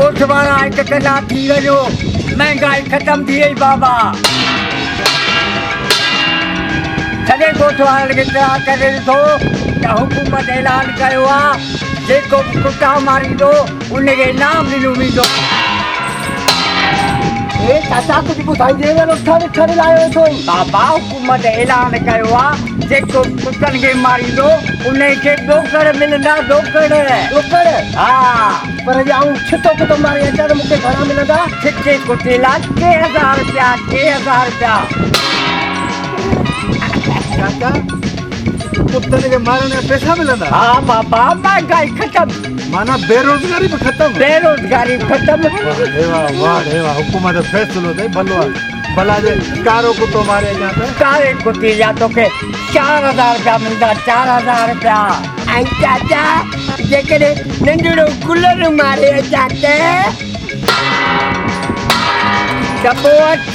ڳوٺ وارا هڪ ڪلا ٿي وڃو، مهنگائي ختم ٿي وئي بابا. سڄي ڳوٺ وارن کي اطلاع ڪري ڏٺو ته حڪومت اعلان ڪيو آ جيڪو به ڪتا ماريندو ان کي انعام ڏنو ويندو. اي چاچا ڪجهه ٻڌائيندين يا رٺا رٺا لايو ويٺو آهين. بابا حڪومت اعلان ڪيو آ جيڪو به ڪتن کي ماريندو ان کي ڏوڪڙ ملندا ڏوڪڙ. ڏوڪڙ؟ ها. پر جي آئون ڇتو ڪتو ماري اچان ته مون کي گهڻا ملندا؟ ڇتي ڪتي لاء 3000 رپيا، 3000 رپيا. چاچا ڪتن کي مارڻ جا پئسا ملندا؟ ها بابا مهانگائي ختم. معنيٰ بيروزگاري به ختم. بيروزگاري به ختم. واه ڙي واه واه ڙي واه حڪومت فيصلو اٿئي ڀلو آ. ڀلا جي ڪارو ڪتو ماري اچان ته؟ ڪاري ڪتي جا توکي 4000 رپيا ملندا 4000 رپيا. ۽ چاچا جيڪڏهن ننڍڙو ڪلر ماري اچان ته؟ ته پوء اچ.